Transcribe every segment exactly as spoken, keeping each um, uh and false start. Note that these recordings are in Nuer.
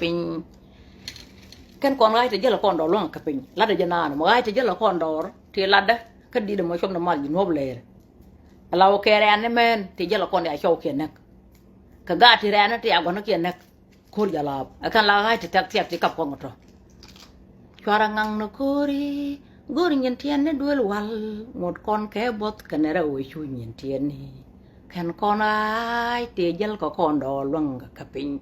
piny. Kɛn kɔn ɣa̱c te jäl kɔn dɔɔr luäŋ kä piny. Latdä jɛ naan mɔ ɣa̱c te jäl kɔn dɔɔr ti latdä. Kä di̱t mɔ cuɔm ni mal ji̱ nuɔ̱p lɛɛr. Ala wä kɛ rɛɛn ni mɛn ti jäl kɔn ya cɔw kiɛ näk. Kɛ gaat ti rɛɛn ni ti a gua̱n kiɛ näk. Ko̱r jɛ laap ɛ kɛn la ɣa̱c ti thiak thiak ti kap kɔn kɛ tɔ. Cuarɛ ŋaŋ ni ko̱ri go̱r nyin tiɛn ni duel wal. Ŋot kɔn kɛ buɔth kɛn rɛw wec cu nyin tiɛn ni. Kɛn kɔn ɣa̱c ti jäl kɛ kɔn dɔɔr luäŋ kä piny.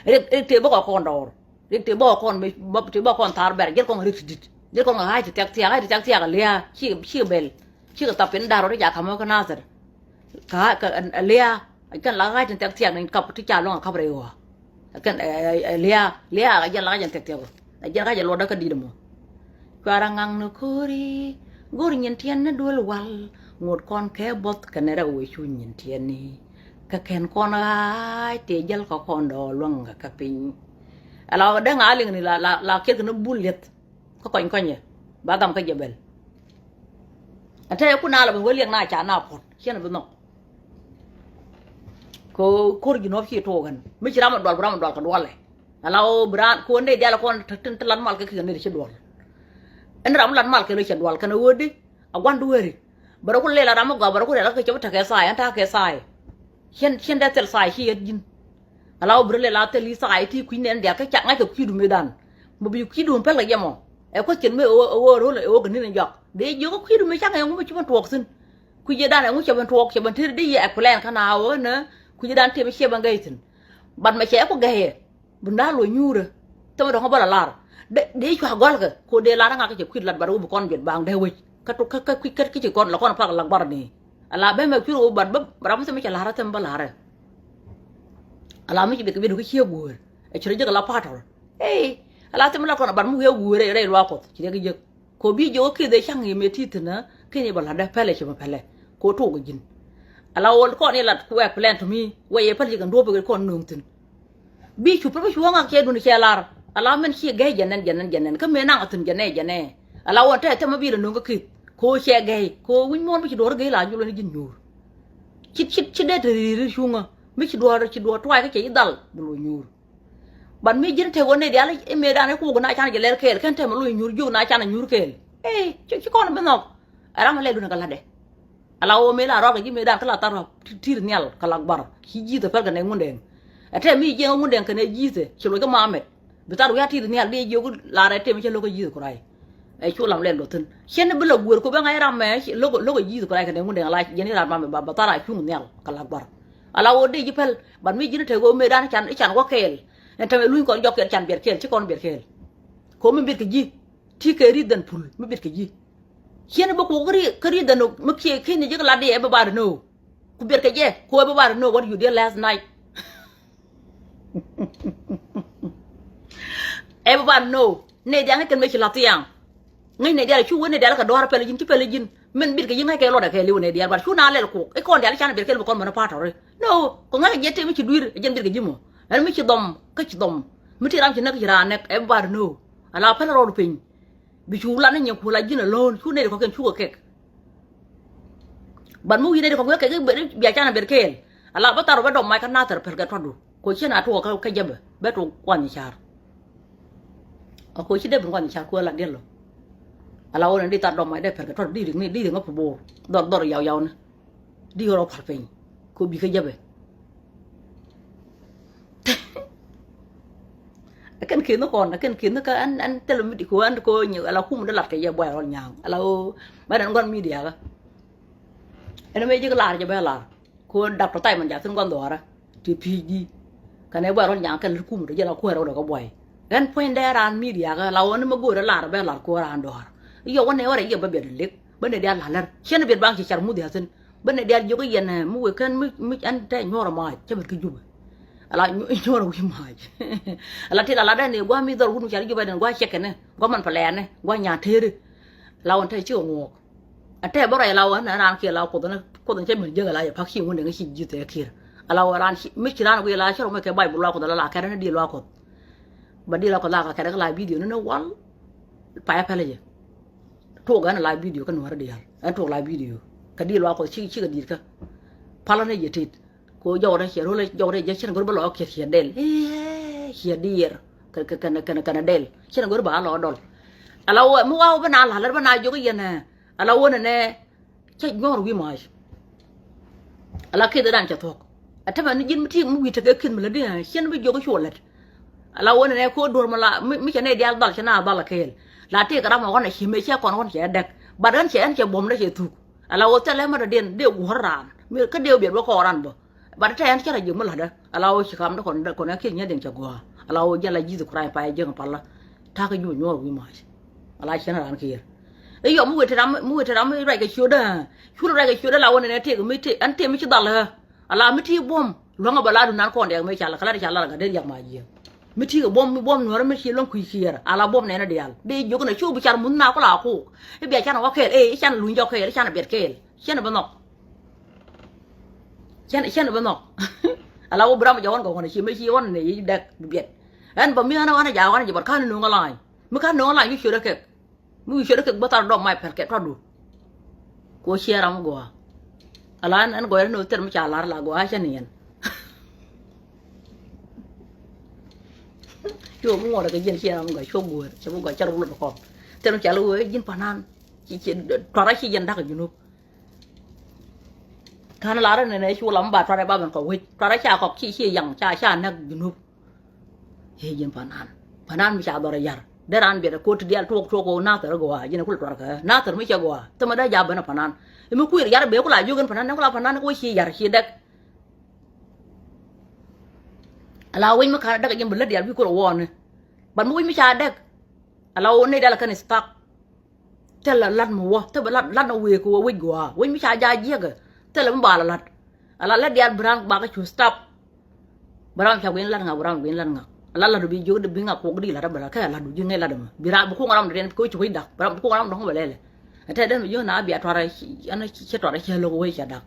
Rik rik ti bä kɛ kɔn dɔɔr. Rik ti bä kɔn mi ti bä kɔn thar bɛr jɛl kɔn rik ti dit jɛl kɔn ɣa̱c ti thiak thiak ɣa̱c ti thiak thiak lia̱a̱. Ci ci bɛl ci kɛ thap pin da̱r rɔ ti ca ka̱m kä nathir. Kä kä lia̱a̱ kɛn la ɣa̱c ti thiak thiak ni kap ti ca luäŋ kap rɛy ɣɔa. Kɛn lia̱a̱ lia̱a̱ kɛ jɛl la ɣa̱c ti thiak thiak ɣɔa jɛl ɣa̱c luɔtdä kä di̱t mɔ. Cuarɛ ŋaŋ ni ko̱ri go̱r nyin tiɛn ni duel wal. Ŋot kɔn kɛ buɔth kɛn rɛw wec cu nyin tiɛn ni. Kɛ kɛn kɔn ɣa̱c ti jäl kɛ kɔn dɔɔr luäŋ kä piny. Ala dee ŋa liŋ ni la la la kiɛt kɛ ni bul liɛth. Kä kɔny kɔnyɛ ba gam kä jɛ bɛl. Ɛ te kun a la ben wä liɛŋ na ca na puɔt ciɛn bi nhɔk. Kɛ ko̱r ji̱ nɔp ci tuɔɔk ɛn mi ci ram a dual bi ram a dual kɛ dualɛ. Ala ɣöö bi raan kɛ ɣöö nɛy diaal kɔn tin te lat mal kɛ kɛ nɛy ti ci duɔl. Ɛn ram lat mal kɛ lo cɛ duɔl kɛn ɣöö di a gua̱n dueeri. Bɛ rɔ ku lɛl a ram mi gɔaa bɛ rɔ ku rɛl kä cɛ bi tekɛ thaay ɛn ta̱a̱ kɛ thaay. Cien cien dee thil thaay ci yet ji̱n. Ala ɣöö bi rɔ lɛl a thil i̱ thaay ti kui̱ nɛn diaal kä ca ŋa̱c kɛ kui̱du mëëdan. Bɛ bi kui̱du päl kɛ jɛ mɔ ɛ kuäth cin mi ɛ ɣöö ro̱l ɛ ɣöö kɛ ni̱n jɔak dee jiök kä kui̱du mëë cak ɛ ŋu mi ci ben tuɔɔk thi̱n. Kui̱ jɛ dan ɛ ŋu cɛ ben tuɔɔk cɛ ben tëër di yɛ ɛ plan kä na ɣöö nä kui̱ jɛ dan tëë mi ciɛ ben gɛy thi̱n. Bat mɛ cɛ ɛ ku gɛyɛ. Bi na luɔc nyuurä. Thimɛ dɔ̱ŋ bä la lar dee cua gɔlkɛ ko dee lar ŋakä cɛ kui̱t lat bat wä bi kɔn juet baŋ dee wec kä kä kui̱ kä ci kɔn la kɔn pak lak bar ni. Ala bɛ mɛ kui̱r wä bat bä ram thimɛ cɛ lar thimɛ bä lar. Ala mi ci bit kɛ bit kä ciek guur ɛ ci rɔ jek la pator. Ee ala thimɛ la kɔn bat mi wi̱i̱ guur rɛy luak kuɔth ci dee kɛ jek. Ko bi jiök kä ki̱th ɛ ca̱ŋ i̱ mëë ti̱thi̱nä ken i̱ bɛ la̱tdä pɛlɛ ci bɛ pɛlɛ. Ko tuɔɔk ji̱n ala ɣöö kɔn i̱ lat kuɛ plan to mi wɛ yɛ päl ci kɛn duɔ̱ɔ̱p i̱ kɔn nööŋ thi̱n. Bi cu pär bä cu ɣä ŋak cɛ dun cɛ lar ala mɛn ci gɛy jɛ nɛn jɛ nɛn jɛ nɛn kä mëë naŋ a thi̱n jɛ nɛy jɛ nɛy. Ala ɣöö tɛ thɛmɛ bi lɛ nööŋ kä ki̱th ko cɛ gɛy ko wi̱ny muɔ̱ɔ̱n bi ci duɔ̱ɔ̱r gɛy la jul ni ji̱n nyuur. Ci ci ci dee te ri̱i̱r cuŋä mi ci duɔ̱ɔ̱r ci duɔ̱ɔ̱r tuaay kä cɛ ci dhal bi luɔ̱c nyuur. Bat mi ji̱n tek ɣöö nɛy diaal i̱ mëëdan i̱ kuɔk na can jɛ lɛr kɛɛl kɛn tɛmɛ lo̱c nyuur jiök na can a nyuur kɛɛl. Ee ci ci kɔn bi nhɔk. Ɛ ram a lɛl duundɛ kɛ la̱tdɛ. Ala ɣöö mëë la rɔɔk kɛ ji̱ mëëdan kä la thar rɔɔk ti̱i̱t nhial kɛ lak bar ci ji̱thɛ pɛl kɛ nɛy Ŋundɛŋ. Ɛ tɛm mi jiɛŋ Ŋundɛŋ kɛ nɛy ji̱thɛ ci loc kä mamɛt. Bi thar wi̱i̱ a ti̱i̱t nhial di jiök laarɛ tɛm mi cä lo̱k kä ji̱thɛ kuray. Ɛ cu lam lɛl duɔth thi̱n cien bi la guër ku bɛ ŋa̱c ram mɛ lo̱k kä ji̱thɛ kuray kɛ nɛy Ŋundɛŋ ala jiɛn i̱ rat mamɛt ba thar a cuŋ nhial kɛ lak bar. Ala ɣöö dee ji̱ pɛl bat mi ji̱n te ɣöö mëëdan i̱ can i̱ can wä kɛɛl. Ɛn tämɛ luny kɔn jɔk kɛɛl can biɛt kɛɛl ci kɔn biɛt kɛɛl. Ko mi biɛt kɛ ji̱ ti kɛ ri̱th dhɛn pul mi biɛt kɛ ji̱. Cien bi kuɔk kä ri̱th dhɛn mi kiɛ ki̱n ni ji̱ kɛ lat di ɛ bi bar ni ɣöö ku biɛt kɛ jɛ ko ɛ bi bar ni ɣöö what you did last night. Ɛ bi bar ni ɣöö nɛy diaŋ kɛn mëë ci la̱th thiaŋ. Ŋäcnɛ diaal cu wen nɛ diaal kɛ dɔ̱r pɛl ji̱n ci pɛl ji̱n min bit kɛ ji̱ ŋäc kɛ luɔt ɛ kɛɛliw nɛ diaal bat cu na lɛl kuɔk i̱ kɔn diaal can bit kɛɛl bi kɔn mɛn pa̱t tɔri. No kɔ ŋäc jɛ tëë mi ci dui̱r ɛ jɛn bit kɛ ji̱ mɔ ɛn mi ci dhɔm kä ci dhɔm mi ti ram ci näk ci raan nɛk ɛ bat no. Ala pɛl rɔɔd piny bi cu lan ni nyɛ kuɔl a ji̱n alone cu nɛ di kɔkiɛn cukɛ kɛk. Bat mi wi̱i̱ nɛ di kɔk wek kɛk bia can bit kɛɛl. Ala bä thar wä bä dɔm mac kä nathɛr pɛl kɛ tuɔtdu. Ko cien a tuɔɔk kä jɛpɛ bɛ tuɔɔk kuany car. A ko ci dee bin kuany car kuɛ la diɛl lɔ. Ala wä ni di thar dɔm mac dee pɛl kɛ tuɔtdu di rik ni di rik ŋä pu boor dhɔr dhɔr yaw yaw ni. Di rɔ pal piny ko bi kä jɛpɛ. Kɛn ki̱n ni kɔn kɛn ki̱n ni kä ɛn ɛn thil mi di ko ɛn ko nyi ala kum di lat kɛ jɛ buay rɔl nyaŋ ala wä mɛ den guan media kä. Ɛn mɛ ji̱ kä lar jɛ bɛ lar. Ko dap tɔ tay man ja̱ thi̱n gua̱n dhɔaarä ti pi̱i̱c di. Kɛnɛ bɛ rɔl nyaŋ kɛn lät kum tɔ jɛ la kuäärä wä dɔk kä buay. Ɣän puɔ̱ny dee raan media kä la ɣän ni mɛ go̱o̱rä lar bɛ lar kuäär raan dhɔaar. Yɔ wä nɛ wä rɛ yɛ bä biɛt lek bä nɛ diaal la lär cɛn biɛt baŋ ci car muth ya̱ thi̱n. Bä nɛ diaal jiök i̱ yɛn ɛ mi wek kän mi mi ɛn tɛ nyuɔ̱ɔ̱r ma̱a̱c cä bɛt kä jupɛ. Ala nyuɔ̱ɔ̱r wi̱i̱ ma̱a̱c. Ala ti la la dee ni gua̱a̱ mi dhɔr wut mi car jupɛ den gua̱a̱ cɛkɛnɛ gua̱a̱ man pɛ lɛɛnɛ gua̱a̱ nya̱a̱ teeri. La wä ni tɛ cikɛ ŋuɔ̱ɔ̱k. Ɛ tɛ bä rɔy la wä ni raan kiɛ la kuoth ni kuoth ni cɛ ben jiäk ala yɛ pa̱k ci ŋun deŋ ci ji̱th ɛ kiɛr. Ala wä raan mi ci raan wi̱i̱ la cä rɔ mɛ kɛ bac bi luaak kuoth ala la kɛrɛ ni di luaak kuoth. Ba di luaak kuoth la ka kɛrɛ kä la bidio ni ni wal. Payɛ pɛlɛ jɛ. Tuɔk ɛn la bidio kä nuɔ̱rä diaal ɛn tuɔk la bidio. Kä di luaak kuoth ci cikɛ di̱i̱t kä. Palä ni jɛ tit. Ko jɔwdɛ ciɛ rol jɔwdɛ jɛ cin gor bä lɔ kiɛ ciɛ del. Ciɛ diɛr. kɛnɛ kɛnɛ kɛnɛ dɛl. Cɛn go̱r ba lɔ dɔl. Ala wä mi wa wä bi na la̱l bi na jiök yɛn ɛ. Ala wä nɛ nɛ cɛ nyuɔr wi̱i̱ ma̱a̱c. Ala kieth dan cɛ thuɔ̱k. Ɛ tämɛ ni ji̱n mi ti mi wi̱i̱ tekɛ kieth mi lät di ɛ cɛn bi jiök cuɔ lät. Ala wä nɛ nɛ ko̱ duɔ̱r mi la mi cɛ nɛ diaal dhal cɛ na dhal kɛɛl. La tëëk ram ɛ ɣɔn ɛ ci mëë cɛ kɔn ɣɔn cɛ dɛk. Bat ɣän cɛ ɣän cɛ buɔ̱m dee cɛ thuk. Ala wä thilɛ mɛ dɔ̱diɛn dee guɔ̱r raan mi kä dee wä biɛt wä kɔɔr ran bä. Bat tɛ ɣän cä rɔ jiök mi la̱tdä. Ala wä ci kam dee kɔn dee kɔn ɛ kieth nyɛ diɛn cɛ gua̱a̱. Ala wä jɛn la Jesus Christ pay jiäk palä. Ta̱kä jup nyuɔɔr wi̱i̱ ma̱a̱c. Ala cɛn raan kiɛɛr. I̱ yɔ mi wëë te ram mi wëë te ram mi ruac kɛ ciötdä. Cul ruac kɛ ciötdä la wä nɛn ɛ tëëk mi tëëk ɛn tëëk mi ci dhal ɣä. Ala mi ti buɔ̱m luäŋä bɛ la dunan kɔn diak mi cal kä la di cal la kä dee diak ma jiɛɛm. Mi ti kɛ buɔ̱m mi buɔ̱m nuäärä mi ci luäŋ kui̱ kiɛɛr ala buɔ̱m nɛn diaal dee jiök nɛ cu bi car muth na ku la kuk. I̱ bia can wä kɛɛl ee i̱ can luny jɔk kɛɛl i̱ can biɛt kɛɛl. Cɛn bä nhɔk. Cɛn cɛn bä nhɔk. Ala wä bi ram jɛ ɣɔn kɛ ɣɔn ci mi ci ɣɔn nɛ i̱ dɛk bi biɛt. Ɛn bä mi ɣän ɣɔn jɛ ɣɔn jɛ bät ka̱n nuŋä la̱a̱ny mi ka̱n nuŋä la̱a̱ny cu ciöt ɛ kɛk. Mi wi̱i̱ ciöt kɛ gua̱th ar dɔm may pɛl kɛ tuadu. Ku ciɛ ram gɔaa. Ala ɛn ɛn gɔaa ɛn thil mi ca lar la gɔaa cɛ ni yɛn. Cu mi ŋuɔt kɛ ji̱n ciɛ ram gɔaa cu guäär cɛ mi gɔaa cɛ rulot kɔn. Thil mi ca la wee ji̱n panan. Ci ci tuara ci yɛn dak junub. Ka̱n lar ɛn ɛn cu lam ba tuara ba ben kɔ wec tuara ca kɔk ci ci yaŋ ca ca näk junub. I̱ ji̱n panan. Panan mi ca dhɔr a yar. Dee raan biɛt a ko̱t ti diaal tuɔɔk tuɔɔk kɛ nathɛr a gɔaa ji̱n a kul tuarkɛ nathɛr mi cɛ gɔaa. Thämɛ dee jabɛn a panan. I̱ mi kui̱r yar bee kula jiök in panan ni kula panan ni wä ci yar ci dɛk. Ala wec mi ka̱n a dɛk a ji̱n bi lät diaal bi kul a wɔɔni. Bat mi wec mi ca dɛk. Ala wä nec diaal a kɛn istak. Thilɛ lat mi wä thilɛ lat lat ni wëë kɛ wä wec gɔaa wec mi ca jaa jiäkɛ. Thilɛ mi bal lat. Ala lat diaal bi ran bakɛ cu stap. Bi ram ca gui̱n lat ŋak bi ram gui̱n lat ŋak. Ala lat bi jiök di bi ŋak kuɔk di lat bi lat kɛ lat du ji̱ ŋäc lat mi bi ram bi kuŋ ram dɔ̱diɛn kɛ wec ci wec dak bi ram bi kuŋ ram dɔ̱ŋ bɛ lɛlɛ. Ɛn tɛ den mi jiök na bia tuarɛ ɛn ci tuarɛ cɛ lo̱k wec cɛ dak.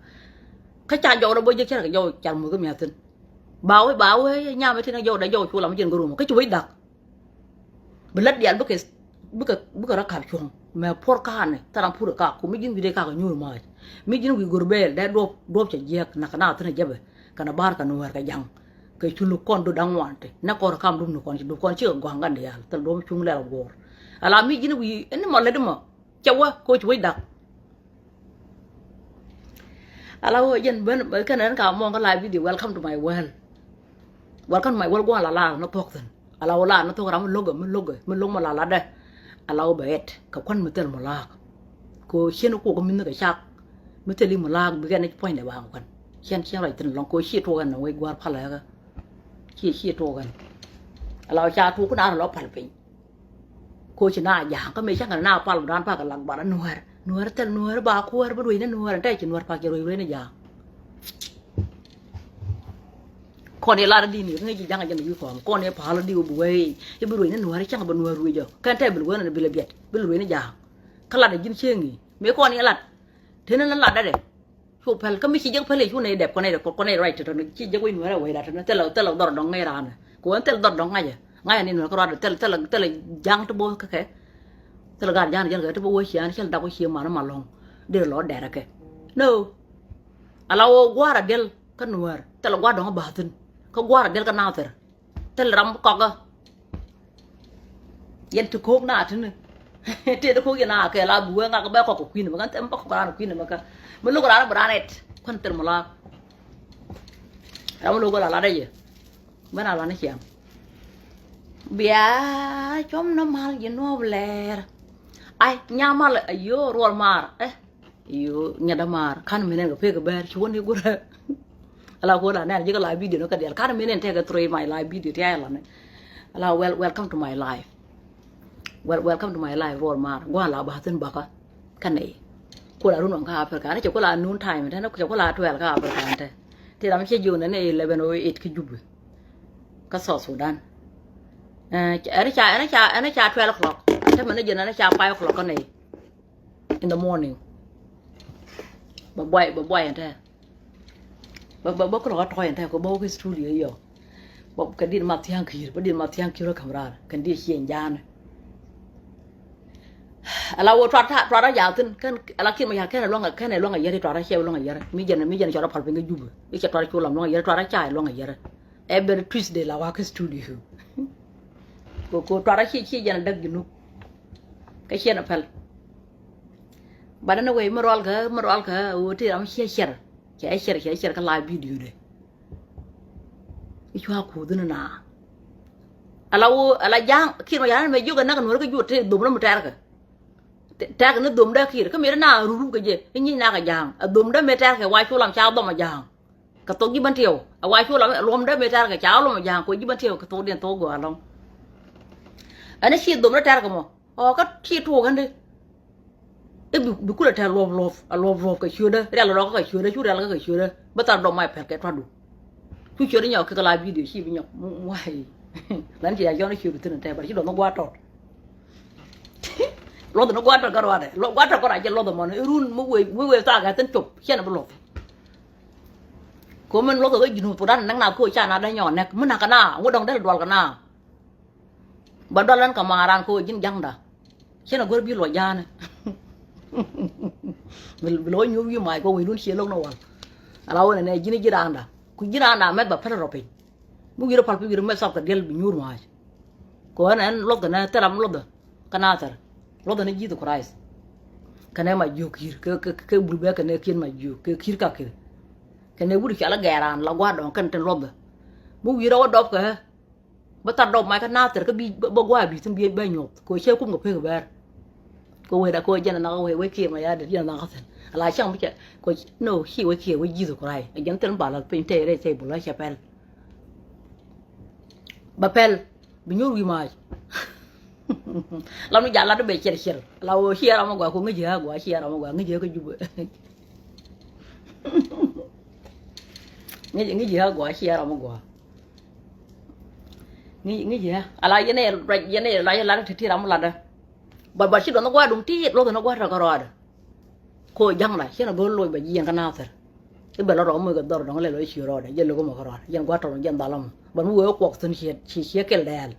Kä ca jɔk rɔ bä jiäk cɛ rɛ kɛ jɔk car muth kä mia̱thin. Ba wec ba wec nyam itin jɔk dɛ jɔk cu lam jiɛn gɛ rum kä ci wec dak. Bi lät diaal bikɛ bikɛ bikɛ rɔ kap cuɔ̱ŋ mɛ puɔr ka̱a̱nɛ thil ram pur ɛ kak ku mi ji̱n wi̱cdɛ kak ɛ nyuur maac. Mi ji̱n wi̱i̱ go̱r bɛɛl dee duɔ̱p duɔ̱p cɛ jiɛk nakä naath thi̱n ɛ jɛpɛ kɛnɛ ba̱a̱r kɛ nuäär kɛ ja̱ŋ. Kɛ cul kɔn dut da̱ŋ ŋuan ti nɛ kɔr kam dut ni kɔn ci dut kɔn cikɛ gɔ̱a̱ŋ gan diaal thil duɔ̱p cuŋ lɛl guɔ̱ɔ̱r. Ala mi ji̱n wi̱i̱ ɛn ni mɔ lät mɔ. Cɛ wä koc wec dak. Ala wä jɛn ben kɛn ɛn ka mɔŋ kä la video welcome to my world. Welcome to my world gua̱n la la na thuɔk thin. Ala wä la na thuɔk ram mi lo̱k mi lo̱k mi lo̱k mi la la dɛ. Ala wä bɛ ɛt kɛ kuan mi thil mi laak. Ko cien kuɔk mi ni kɛ cak mi thil mi laak bi kɛn puɔ̱ny dɛ ba kuan. Cien cien rɔc thin lɔŋ ko ci tuɔk ɛn wec gua̱r palɛ kä. Ci ci tuɔk ɛn. Ala wä ca tuɔk ku na rɔ lɔ pal piny. Koci na ja̱a̱ŋ kä mëë cäŋ kɛn na pal dan pakɛ lak bal a nuäär nuäär thil nuäär ba kuäär bi ruec ni nuäär ɛn tɛc ci nuäär pak cɛ ruec ruec ni ja̱a̱ŋ. Kɔn ilat di ni ŋäc ji̱ ja̱ŋ a jɛn wi̱i̱ kɔm kɔn ipat di wä bi wee i̱ bi ruec ni nuäär cäŋ bi nuäär ruec ɔ kɛn tɛc bil wee ni bil biɛt bil ruec ni ja̱a̱ŋ. Kä lat a ji̱n cieŋ i̱ mëë kɔn ilat. Teni ni lat dɛdɛ. Cu päl kä mi ci jek päl i̱ cu nɛy dɛp kɔn nɛy dɛp kɔn nɛy ruac tɔtɔ ci jek wec nuɛrɛ wec lat tɔtɔ thilɛ thilɛ dhɔr dɔŋ ŋɛc ran. Kɛ ɣän thilɛ dhɔr dɔŋ ŋa̱cɛ ŋa̱cɛ ni nuɛr kä ruat thilɛ thilɛ thilɛ ja̱ŋ ti bo̱o̱th kä kɛ. Thilɛ gaat ja̱ŋ ti jɛn kɛ ti bo̱o̱th wec cian cɛl dak wec cie man ma lɔ̱ŋ. Dee lɔ dɛrɛ kɛ. No. Ala wä gua̱a̱r a diɛl kä nuɛr thilɛ gua̱a̱r dɔŋ a ba̱thin. Kä gua̱a̱r a diɛl kä nathɛr. Thil ram kɔkä. Yɛn ti ko̱o̱k na tini. Tëë ti ko̱o̱k yɛn a kɛɛl a bi wee ŋak bɛ kɔk kɛ kui̱n mɛ kä thil bä kɔk raan kui̱n mɛ kä. Mi lo̱k raan bi raan ɛt kuän thil mi laak. Ram mi lo̱k la lat dɛ yɛ. Bä na lat ni ciaŋ. Bia cuɔm ni mal ji̱ nuɔɔp lɛɛr. Ai nya mal a yo̱o̱ ruɔl maar ɛ. Iyo nyɛ dämaar kan mi nɛn kɛ pek kɛ bɛr ci wä ni gurɛ. Ala ko la nɛn jikä la video ni kä dial kan mi nɛn tekɛ three my live video ti ay la ni. Ala well welcome to my life. Well welcome to my life ruɔl maar guan la ba thin baka. Kan ni. Ko la run ka Africa ni ci ko la noon time tɛ ni ci ko la twelve ka Africa tɛ. Ti ram ci jiw ni ni eleven oh eight ki Juba. Ka South Sudan. Ɛn ca ɛn ca ɛn ca twelve o'clock. Tɛ mi ni jɛ ni ca five o'clock kan ni. In the morning. Bɛ buay bɛ buay ɛn tɛ. Bɛ bɛ bɛ kulɛ kä tɔ̱ ɛn tɛ kɛ bä wä kä studio yɔ. Bɛ kɛ dit ma thia̱ŋ ki̱i̱r bä dit ma thia̱ŋ ki̱i̱r kä ka̱m raar kɛn dit ciɛ ɛn ja̱a̱n. Ala wä tuat tuat rɔ ja̱a̱ thi̱n kɛn ala ki̱n ma ya̱r kɛn ɛ luäŋ kɛn ɛ luäŋ ɛ yɛr tuat rɔ ciɛ luäŋ ɛ yɛr mi jɛn mi jɛn cɔl rɔ pal piny kä Juba. I̱ cɛ tuat rɔ cu lam luäŋ ɛ yɛr tuat rɔ ca ɛ luäŋ ɛ yɛr. Every Tuesday la wä kä studio. Ko ko tuarä ci ci jɛn a däk Junub. Kä ciɛn a päl. But anyway, mi rualkä, mi rualkä ɣöö ti ram ciɛ cɛr. Cɛ cɛr, cɛ cɛr kä la video de. I̱ cua kuuth ni na. Ala ɣöö, ala Ja̱a̱ŋ, Kiir Mayar mɛ jiök ɛ näk nuɔ̱ɔ̱r kä juɔt te dhom ni mi tɛrkɛ. Tɛk ni dhomdä Kiir kä mi ri na ruruk kɛ jɛ i̱ nyic nak ɛ Ja̱a̱ŋ. Ɛ dhomdä mi tɛrkɛ wa cu lam ca dhɔm ɛ Ja̱a̱ŋ. Kɛ thok ji̱ bän tiɛw ɛ wa cu lam luɔmdä mi tɛrkɛ ca luɔm ɛ Ja̱a̱ŋ kɛ ji̱ bän tiɛw kɛ thok diɛn thok gɔaa ɛlɔ̱ŋ. Ɛn i̱ ci dhomdä tɛrkɛ mɔ ɔ kä ci tuɔɔk ɛn di. I̱ bi, bi kulɛ tɛr luɔp luɔp, a luɔp luɔp kɛ ciötdä, rial rɔɔkä kɛ ciötdä, cu rial kä kɛ ciötdä. Bä thar dɔm ma pɛl kɛ tuatdu. Cu ciötdä nyɔk kɛ kɛ la video ci bi nyɔk. Wai. Lan ci ya jɔn ciötdä thin tɛ bär ci dɔn gua̱a̱r tɔt. Luɔth ni gua̱a̱r tɔt kä ruaadɛ. Luɔth gua̱a̱r tɔt kä ruaadɛ jɛ luɔth mɔn. Irun mi wee, mi wee thaak ɛ thin cop. Ciɛn bi luɔth. Ko min luɔth kä Junub Thudan näk na ko ca na dä nyɔk nɛk. Mi nak kɛ na, ŋut dɔŋ dee dual kɛ na. Ba dual ɛn kɛ maran ko ji̱n ja̱ŋda. Ciɛn a go̱r bi luɔc ja̱a̱ni. Bi, bi luɔc nyuɔ̱k wi̱i̱ mac kɔ wecdun ciɛ lo̱k ni wal. Ala wä nɛnɛ ji̱n ji̱ raanda. Ku ji̱ raanda mɛt ba päl rɔ piny. Mi wi̱i̱ rɔ pal piny wi̱i̱ rɔ mɛt thap kɛ diɛl bi nyuur mac. Kɛ ɣän ɛn luɔth kɛnɛ thil ram luɔth kä Nathɛr. Luɔth ni Jesus Christ. Kɛnɛ ma jiök ki̱i̱r kɛ, kɛ, kɛ bul bɛ kɛnɛ kiɛn ma jiök kɛ ki̱i̱r kakɛ. Kɛnɛ wut cɔal i̱ Gɛɛran la gua̱a̱r dɔ̱ŋ kɛn tin luɔth. Mi wi̱i̱ rɔ wä dɔp kɛ Bä thar dɔp mac kä Nathir kä bi bä gua̱a̱ bi thi̱n bi bä nyuɔth kɛ cɛ kum kɛ pek bɛr. Kɛ wee da kɛ jɛn anakä wee wee kiɛ ma ya det jɛn anakä thi̱n ala cäŋ bi cɛ kɛ no ci wee kiɛ wee Jesus Christ ɛ jɛn thil ba lath piny tɛy rɛy tɛy bul a cɛ pɛl. Bä pɛl bi nyuur wi̱i̱ mac. Lam ni jal lat bɛ ciɛr ciɛr la wee ci ram a gua ko ŋäci a gua ci ram a gua ŋäci a kä Jubɛ. Ŋäci ŋäci a gua ci ram a gua. Ŋi̱, ŋi̱ ji̱ ala yɛn ɛ ruac yɛn ɛ ruac ɛ lat ɛ ti̱ti̱ ram latdä. But, but ci duɔth ni gua̱a̱r duŋ ti̱i̱t luɔth ni gua̱a̱r tɔ̱ kɛ rɔɔdɛ. Ko ja̱ŋ la ciɛn ɛ go̱o̱r loc bɛ jiɛn kä Nathir. I̱ bɛ lɔ rɔɔk moc kɛ dhɔr dɔ̱ŋ lɛ lɔ ci rɔɔdɛ jɛ lo̱k mɔ kɛ rɔɔdɛ jɛn gua̱a̱r tɔ̱ jɛn dhal mɔ. But mi wee kuɔk thi̱n ciɛ, ci ciɛ kɛl dɛɛl.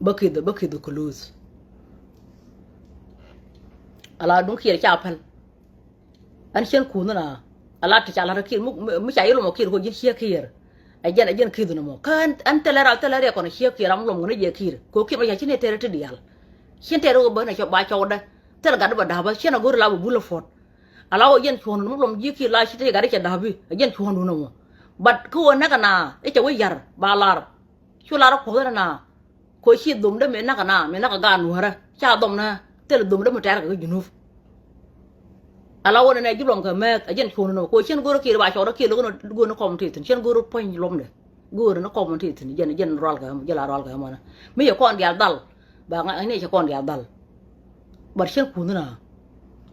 Bä ki̱th, bä ki̱th kɛ luth. Ala duŋ kiɛɛr ca päl. Ɛn cien kuuth ni na a lat ti ca lat kiir mi, mi, mi ca yilom ɔ kiir ko ji̱n ciek kiir. Ɛ jɛn, ɛ jɛn kiir ni mɔ kä ɛn, ɛn thilɛ ra thilɛ riɛk kɔn ciek kiir ram lom ŋäni jɛ kiir ko kiir ma ca cin i̱ tɛr ti diaal. Cin tɛr wä bä nɛ cɔ ba cɔwdɛ thil gat bä da̱a̱p bä cin a go̱ri la bä bul a puɔt. A la wä jɛn cuɔ̱n ni mi lom ji̱ kiir la ci ti gat i̱ cɛ da̱a̱p i̱ ɛ jɛn cuɔ̱n ni mɔ. But kä wä näk a na i̱ cɛ wä yar ba lar. Cu lar kuɔth na ko ci dhomdä mëë näk na mëë näk gaat nuäärä ca dhom na thil dhomdä mi tɛɛr kɛ kä Junub. Ala wä nɛ nɛ ji̱ luɔm kɛ mɛth a jɛn cuɔ̱n nɔ ko cien go̱rä kiɛɛr ba cɔɔrä kiɛɛr lo̱k go̱rä ni kɔm ti thi̱n cien go̱rä puɔ̱ny luɔmdɛ. Go̱rä ni kɔm ti thi̱n jɛn jɛn rual kɛ jɛn la rual kɛ mɔnɛ. Mi cɛ kɔn diaal dhal ba ŋa̱c ni cɛ kɔn diaal dhal. But cien kuth na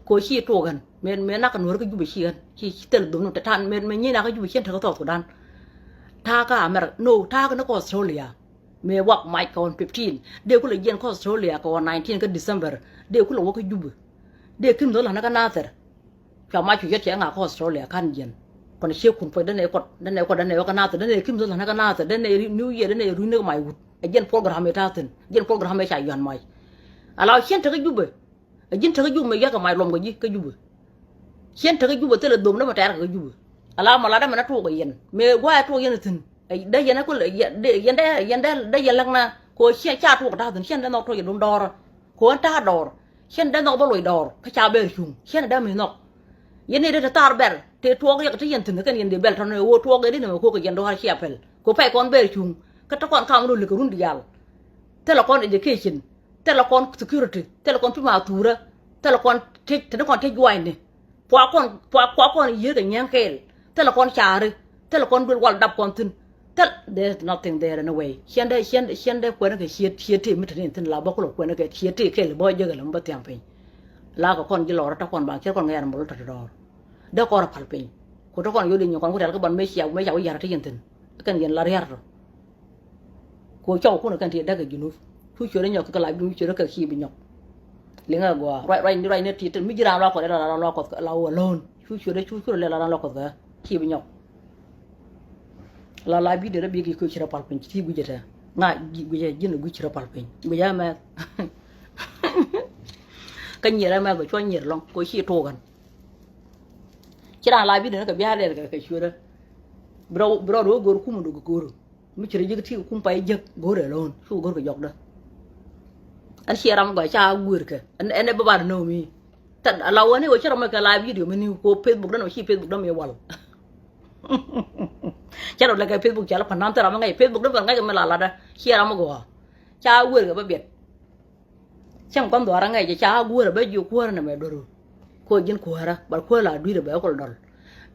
ko ci tuɔk ɣän mëë mëë nak nuäärä kä Jubɛ ci ɣän ci thil dhomdä mi tɛɛr tan mëë mëë nyi nak kä Jubɛ cien te kä South Sudan. Ta̱a̱ kä America no ta̱a̱ kä ni kä Australia. Mëë wak mac kɛ ɣɔn fifteen dee kulɛ jiɛn kä Australia kɛ ɣɔn nineteen kä December. Dee kulɛ wä kä Jubɛ. Dee kim dhol la̱nä kä Nathir. Cua mac cu yet cɛ ŋa kä Australia ka̱n jiɛn. Kɔn cie kun puɔc dee nɛ kuɔt dee nɛ kuɔt dee nɛ wä kä Nathir dee nɛ kim dhol la̱nä kä Nathir dee nɛ New Year dee nɛ rui̱n ni kä mac wut. Ɛ jiɛn program ɛ ta̱a̱ thi̱n jiɛn program ɛ ca yuan mac. Ala ciɛn te kä Jubɛ. Ɛ ji̱n te kä Jubɛ mëë yɔ̱a̱ kɛ mac luɔm kɛ ji̱ kä Jubɛ. Ciɛn te kä Jubɛ thilɛ dhomdä mi tɛɛr kɛ kä Jubɛ. Ala mɔ latdä mɛn a tuɔɔk ɛ yɛn mëë gua̱a̱ ɛ tuɔɔk yɛn ɛ thi̱n. Dee yɛn ɛ kul yɛn dee yɛn dee dee yɛn läk na ko ciɛn ca tuɔɔk ta̱a̱ thi̱n ciɛn dee nhɔk tuɔɔk yɛ duŋ dɔɔrä. Ko ɣän ta̱a̱ dɔɔr ciɛn dee nhɔk bä loc dɔɔr kä ca bɛr cuŋ ciɛn dee mi nhɔk. Yɛn ni dee te thar bɛr te tuɔɔk riɛk te yɛn thi̱n kɛn yɛn dee bɛl tɔn ɛ ɣöö tuɔɔk ɛ di ni mɛ ko̱k ɛ yɛn dɔɔr ciɛ pɛl ko pɛy kɔn bɛr cuŋ. Kä te kɔn kaam run likɛ run diaal. Thilɛ kɔn education. Thilɛ kɔn security, thilɛ kɔn pi ma thurä, thilɛ kɔn tec, te ni kɔn tec juaacni. Kua kɔn, kua, kua kɔn yier kɛ nyɛŋ kɛɛl, thilɛ kɔn caari, thilɛ kɔn duel wal dap kɔn thi̱n. Thil, there is nothing there anyway. Ciɛn dee, ciɛn, ciɛn dee kuɛn kɛ ciet, ciet ti mi te ni thi̱n la bä kulɛ kuɛn kɛ ciet ti kɛɛl bä jek ɛlɛ mi bä thiaŋ piny. La kɛ kɔn ji̱ lɔrä te kɔn ba ciet kɔn ŋɛɛr mul te dɔɔr. Dee kɔn rɔ pal piny. Ku te kɔn yol inyɛ kɔn ku rial kä ban mëë cia, mëë cia wä yar te yɛn thi̱n. Kɛn yɛn la riar tɔ. Ko cɔw kun kɛn ti däk kɛ Junub. Cu ciöt nyɔk kɛ la Junub ciöt kɛ ci bi nyɔk. Liŋɛ gɔaa ruac ruac ruac ni ti mi ji̱ raan luak kɔth la raan luak kɔth la wä lo̱o̱n. Cu ciöt cu ciöt lɛ la raan luak kɔth kɛ ci bi nyɔk. La la bi derɛ bi ki ko ci rɔ pal piny ci guic jɛ tɛ. Ŋa guic jɛ ji̱n guic ci rɔ pal piny guic jɛ mɛth. Kä nyier ɛmɛth bɛ cuɔ nyier lɔŋ ko ci tuɔk ɛn. Ci raan la bi derɛ kɛ bia̱a̱ lɛl kɛ ciöt. Bi rɔ bi rɔ go̱o̱r kum duk go̱o̱r. Mi ci rɔ ji̱ ti kum pay jek go̱r alone, cu go̱r kɛ jɔkdä. Ɛn ciɛ ram gɔaa ca guer kɛ ɛn, ɛn ɛ bä bar nöömi. Tɛt ala wä ni wä cä rɔ mɛ kɛ live video mi ni ko Facebook dä nɔ ci Facebook dä mi wal. Cä rɔ lɛ kɛ Facebook ca la pan nan tɛ ram ŋa̱c Facebook dä mi wal ŋa̱c kɛ mi la latdä. Ciɛ ram gɔaa ca guer kɛ bä biɛt. Cäŋ gua̱n dhuaar aŋɛc ca guäär a bɛ jiök kuäärä nɛmɛ duɔ̱ru. Kuɔ ji̱n kuäärä bal kuäär la dui̱r a bɛ kul dɔl.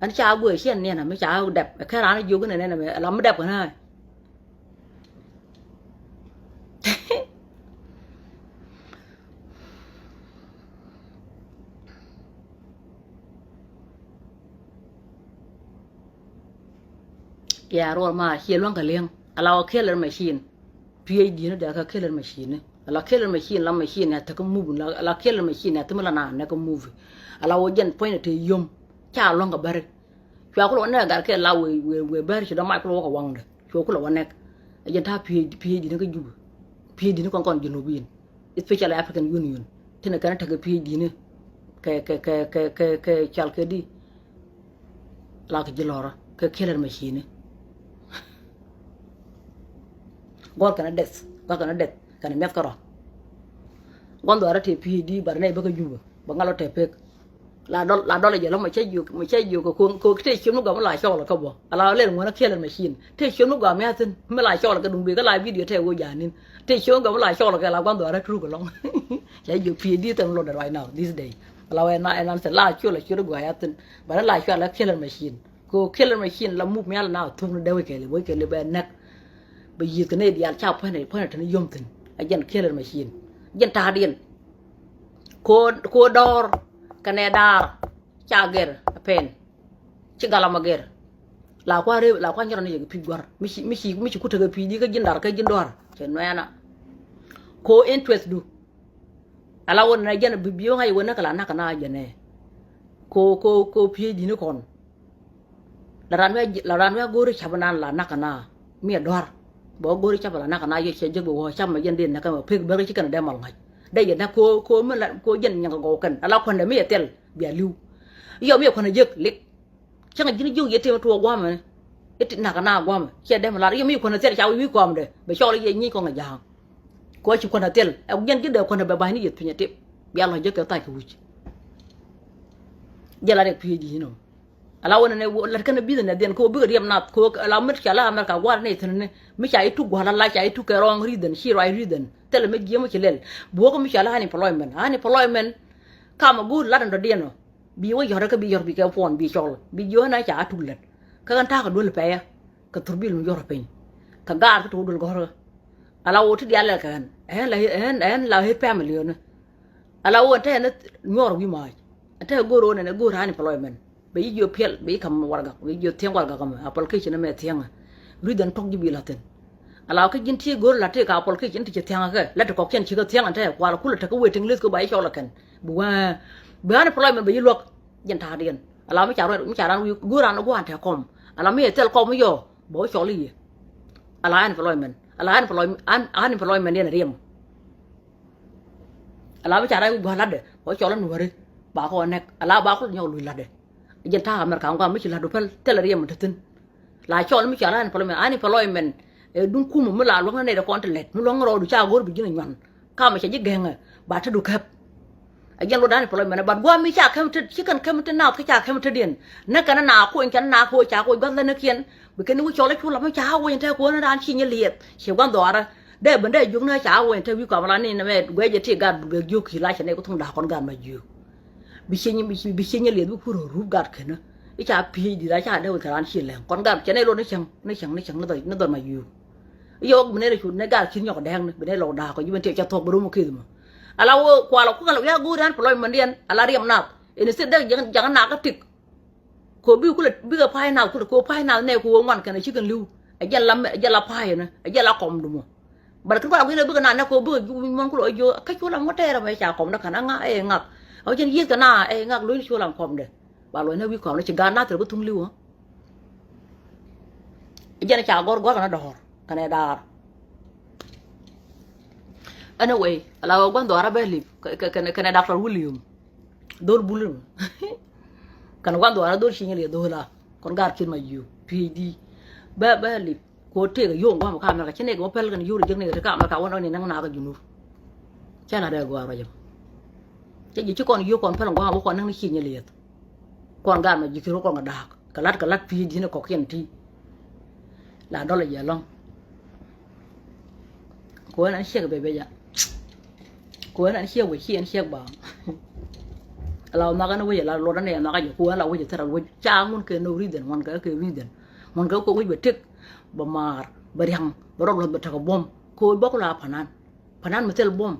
Ɛn ca guäär ciɛ niɛn a mi ca dɛp ɛ kɛ raan jiök inɛ nɛn ɛmɛ la mi dɛp kɛn ɛ. Ya ruɔl ma ciɛ luäŋ kɛ li̱eŋ a la wä killer machine. PhD ni dee kä killer machine ni. Ala killer machine la machine ya tek movie la, ala killer machine ya tek mi la na nɛ kä movie. Ala wä jɛn puɔ̱ny ni te yom ca luɔ̱ŋ kɛ bäri. Cua kulɛ wä nɛ gat kɛ la wee wee wee bäri ci dɔ̱ mac kulɛ wä kɛ waŋdɛ. Cua kulɛ wä nɛk. Ɛ jɛn ta̱a̱ PhD, PhD ni kä Juba. PhD ni kɔn kɔn Junubin, especially African Union. Tinɛ kɛn tek kɛ PhD ni kɛ kɛ kɛ kɛ kɛ kɛ cal kɛ di. La kɛ ji̱ lɔrä kɛ killer machine. Gɔr kɛn a deth, gɔr kɛn a deth kɛn a miɛth kärɔa. Gua̱n dhuaarä tëë PhD bar nɛy bä kä Juba bä ŋa̱l ɔ tɛɛ pek. La dɔl la dɔl jɛ lɔ mɛ cɛ jiök mɛ cɛ jiök kɛ ko̱ kɛ tëë ciöm ni gɔaa mi la cɔɔl kä bɔ. Ala lɛl ŋuɔ̱n a killer machine tëë ciöm ni gɔaa mi a thi̱n mi la cɔɔl kɛ duŋ bee kä la video tɛɛ wee ja̱a̱n ni̱n. Tëë ciöm ni gɔaa mi la cɔɔl kɛ la gua̱n dhuaarä truk ɛlɔ̱ŋ. Cɛ jiök PhD thɛm lɔdɛ right now this day. Ala wee na ɛn an thil la ciöl a ciöt a gɔaa ya thi̱n. Bɛ rɛ la cual a killer machine. Ko killer machine la muk mial na thuk ni dee wec kɛɛli wec kɛɛli bɛ nɛk. Bɛ yieth kɛ nɛy diaal ca puɔ̱nɛ puɔ̱nɛ teni yom thi̱n. A jɛn killer machine. Jɛn ta̱a̱diɛn. Ko ko dɔɔr kɛnɛ daar ca gɛr a pɛn. Ci galam a gɛr. La kua rep la kua nyɔrɔ ni yɛ kɛ pi̱c gua̱r mi ci mi ci mi ci ku tekɛ pi̱c di kä ji̱n dar kä ji̱n dɔɔr. Cɛ nuɛɛna. Ko interest du. Ala wä nɛ jɛn bi bi wä ŋa̱c wä nɛ kɛ la nak kɛ na jɛn ɛ. Ko ko ko PhD ni kɔn. La ran wɛ la ran wɛ go̱o̱ri cap nan la nak kɛ na mi ɛ dɔ̱r. Bɛ wä go̱o̱ri cap la nak kɛ na yɛ cɛ jek bi wä cap mɛ jɛn di nɛ kɛ mɛ pek bek ci kɛn dɛ mal ŋa̱c. Dɛ yɛ nɛ ko ko mi la ko jɛn nyɛ kɛ gɔw kɛn ala kuɛn dɛ mi ɛ thil bia li̱w. Yɔ mi ɛ kuɛn ɛ jek lik. Cäŋ ji̱n jiök yɛ tëë mi tuɔɔk gua̱a̱mɛ. I̱ ti nak na gua̱a̱mɛ ciɛ dɛm lar yɛ mi kuɔ̱n a thil ca wi̱i̱ kua̱a̱mdɛ bɛ cɔɔl yɛ nyic kɔŋ a ja̱a̱ŋ. Kuɔ ci kuɔ̱n a thil ɛ jiɛn ji̱n dee kuɔ̱n a bɛ ba̱ny ni yeth piny a tip. Bia lɔ̱c jek kɛ thac kɛ wi̱c. Jɛ lar yɛ PhD inɔ. Ala wä nɛnɛ wä lat kɛn a business dhiɛn kɛ wä bikɛ riɛm nath kɛ wä ala mit ca la America gua̱a̱r ni thi̱n ni mi ca i̱ tuk gua̱a̱r la la ca i̱ tuk kɛ wrong reason ci right reason. Thilɛ mi jiɛm wä ci lɛl. Buɔ̱k mi ca la unemployment unemployment. Kam a guur lat in dɔ̱diɛn ɔ. Bi wä yɔ̱rä kä bi yɔ̱r bi kɛ puɔn bi cɔl bi jiöönä ca tuk lät. Kä ɣän ta̱a̱ kɛ duel pɛyä kɛ thurbil mi yɔ̱rä piny. Kɛ gaar kä ti wä duel gɔ̱rä. Ala wä ti diaal lɛl kɛ ɣän ɛn la ɛn ɛn la ɣet family ɣän. Ala wä ɛn te ɛn nyuɔr wi̱i̱ maac. Ɛn te go̱o̱r ɣän ɛn go̱o̱r unemployment. Bɛ yi jiö piɛl bɛ yi kam wargak bɛ yi jiö thiɛŋ wargak ɛmɛ application ɛmɛ thiɛŋɛ. Reason tɔk ji̱ bi la̱thin. Ala kä ji̱n ti go̱o̱r la̱t ti ka application ti ci thia̱ŋä kɛ la̱t ti kɔk cɛn ci kɛ thia̱ŋä tɛ kual kulɛ tek kä waiting list kɛ ba yi cɔl ɛ kɛn. Bi wä bi unemployment bɛ yi luäk. Jɛn ta̱a̱diɛn ala mi ca ruɛt mi ca ran wi̱i̱ go̱o̱r ran gua̱a̱n tɛ kɔm. Ala mi ɛ thil kɔm mi yɔ bɛ wä cɔl i̱ yɛ. Ala unemployment ala unemployment unemployment yɛn riɛm. Ala mi ca ran wi̱i̱ gua̱a̱n latdɛ bɛ wä cɔl i̱ nuäri. Ba kɔ nɛk ala ba kulɛ nyɔk luc latdɛ. Jɛn ta̱a̱ America ŋuan mi ci la̱t du pɛl thilɛ riɛm mi te thi̱n. La cɔl mi cɔal unemployment unemployment. Ɛ duŋ kumä mi la luäŋ ni nɛy ti kɔn ti lɛt mi luäŋ rɔɔdu ca go̱r bi ji̱n a nyuan. Kamɛ cɛ ji̱ gɛŋɛ ba te du käp. Ɛ jɛn luɔt unemployment but gua̱a̱ mi ca käm te ci kɛn käm te naath kä ca käm te diɛn. Nä kɛn na kuɔny kɛn na kuɔny ca kuɔny gua̱th lä näkiɛn. Bi kɛn ni wi̱c cɔl a cu la mi ca kuɔny te kuɔn raan ci nyi liɛth ci gua̱n dhɔaarä. Dee ben dee jiök nä ca kuɔny te wi̱i̱ kɔam la ni nɛ mɛ guɛc jɛ ti gat bi gɛ jiök ki la cɛ nɛy ku thuŋ da̱a̱k kɔn gat ma jiök. Bi cieny bi cieny lieth bi kur rup gat kenä. I̱ ca piec di̱t a ca dee wec kɛ raan ci lɛŋ kɔn gat cɛ nɛy lot ni cäŋ ni cäŋ ni cäŋ ni dhɔc ni dhɔc ma yuu. I̱ yɛ wä bi nɛy rɛ cu nɛ gat ci nyɔk dɛɛŋni bi nɛy lɔk da̱a̱k kɔ ji̱ ben tiɛ cɛ thuɔk bi rom kä keth mɔ. Ala wä kualɛ kualɛ wiak go̱o̱r yan pɛ lɔc mɛndiɛn ala riɛm nath. Ɛn i̱ thil dee jakä nak kä tik. Ko bi kulɛ bikɛ pa̱a̱c nath kulɛ ko pa̱a̱c nath nɛy ko wä ŋuan kɛn a ci kɛn li̱w. Ɛ jɛn la mɛ ɛ jɛn la pa̱a̱c ɛnɛ ɛ jɛn la kɔm dumɔ. Bat kä kɔn a gui̱n a bikɛ na nɛ ko bikɛ juk muɔ̱n kulɛ ɔ jiö kä cu lam ŋuɔ̱t tɛɛr ɛmɛ ca kɔm dä kɛn a ŋa ɛ ŋak. Ɔ jɛn yieth kɛ na ɛ ŋak lo̱ny cu lam kɔm dɛ. Ba luɔ̱ny nɛ wi̱i̱ kɔm dɛ ci gaat nath tɛr kä thuŋ li̱w ɔ. Ɛ jɛn ca gɔr gɔr kɛn a dɔ̱r kɛn ɛ daar. Anyway ala wä gua̱n dhɔaarä bɛ lip kɛn ɛ Doctor William. Dhol bul in kɛn gua̱n dhɔaarä dhol ci nyɛ liɛ dhol a kɔn gaat ki̱n ma yiu PhD. Bɛ bɛ lip. Kɛ ɣöö tëëkɛ yio̱w in gua̱a̱th mi kä America, ci nɛy kɛ wä päl kɛn yio̱w rɔ jek nɛy kɛ te kä America wä nɔk ni näk nakä Junub. Cä la̱t ɛ gɔaa ruacä. Cä ji̱ ci kɔn yio̱w kɔn päl in gua̱a̱th wä kɔn näk ni ciëny liɛth. Kɔn gaat mɛ ji̱ thir wä kɔn kɛ da̱a̱k kɛ la̱t kɛ la̱t pi̱i̱ di̱n kɔ̱kiɛn ti. La dɔl ɛ jiɛ lɔ̱ŋ. Kɛ ɣöö ɛn ciɛk bɛ bɛ jɛ. Kɛ ɣöö ɛn ciɛk wec ci ɛn ciɛk ba. Ala wä nhɔakä ni wec ala luɔt ɛn ɛ nhɔakä jɛ kɛ ɣöö ɛn la wec ɛ thil ral wec ca ŋun kɛ no reason ŋuan kɛ kɛ reason. Ŋuan kɛ kɛ wec bɛ tëk bɛ maar bɛ ria̱ŋ bɛ rɔ luɔth bɛ tekɛ buɔ̱m kɛ ɣöö bä ku la panan. Panan mi thil buɔ̱m.